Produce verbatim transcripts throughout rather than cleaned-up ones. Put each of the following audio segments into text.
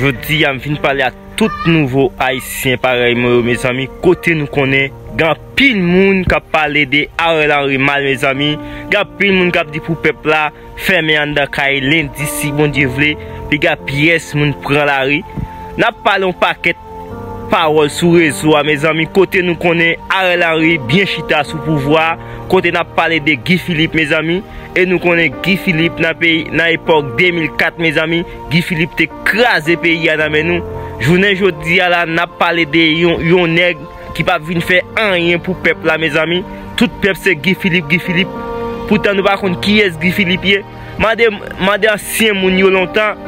Jodi a, m vin pale ak tout nouvo Ayisyen parèy mwen yo, mezanmi. Kote nou konnen, gen anpil moun k ap pale de Ariel Henry mal, mezanmi. Gen anpil moun k ap di pou pèp la fèmen anndan kay lendi, si Bondye vle. Piga pyès moun pran lari. N ap pale yon pakèt pawòl sou rezo a, mezanmi. Kote nou konnen Ariel Henry byen chita sou pouvwa a. Kote n ap pale de Guy Philippe, mezanmi. E nou konnen Guy Philippe nan peyi, nan epòk de mil kat, mezanmi, Guy Philippe te kraze peyi a nan men nou. Jounen jodi a la, n ap pale de yon, yon nèg ki p ap vin fè anyen pou pèp la, mezanmi. Tout pèp se Guy Philippe, Guy Philippe. Poutan nou pa konn kiyès Guy Philippe ye. Mande, mande ansyen moun yo lontan,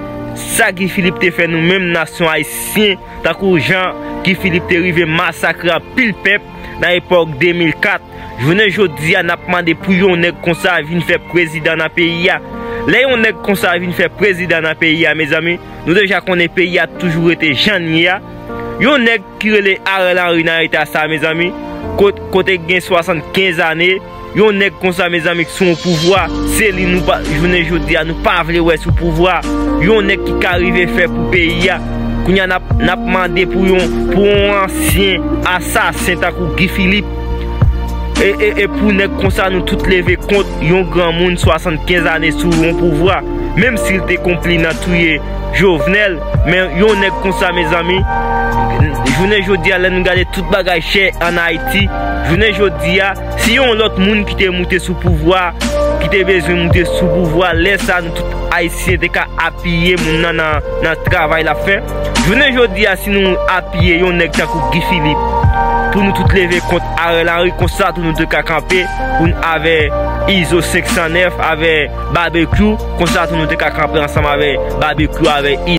sa Guy Philippe te fè nou menm nasyon ayisyen, tankou jan Guy Philippe te rive masakre anpil pèp nan epòk de mil kat. Jounen jodi a, n ap mande pou yon nèg konsa vin fè prezidan nan peyi a. Lè yon nèg konsa vin fè prezidan nan peyi a, mezanmi, nou deja konnen peyi a toujou rete jan l ye a. Yon nèg ki rele Ariel Henry nan eta sa, mezanmi, kot-, kote gen swasannkenz ane, yon nèg konsa, mezanmi, ki sou yon pouvwa, se li nou pa, jounen jodi a, nou pa vle wè sou pouvwa. Yon nèg ki ka rive fè pou peyi a. Kounye a, n ap, n ap mande pou yon, pou yon ansyen asasen tankou Guy Philippe. E, e, e pou nèg konsa, nou tout leve kont yon granmoun swasannkenz ane sou yon pouvwa. Menm si l te konpli nan touye Jovenel, men yon nèg konsa, mezanmi, jounen jodi a, lè nou gade tout bagay chè ann Ayiti, jounen jodi a, si yon lòt moun ki te moute sou pouvwa, ki te bezwen moute sou pouvwa, lè sa nou tout Ayisyen te ka apiye moun nan, nan, nan travay l ap fè. Jounen jodi a, si nou apiye yon nèg tankou Guy Philippe, pou nou tout leve kont Ariel Henry, konsa tou nou te ka kanpe pou n avè Izo senk san nèf, avè Barbecue, konsa tou nou te ka kanpe ansanm avè Barbecue, avè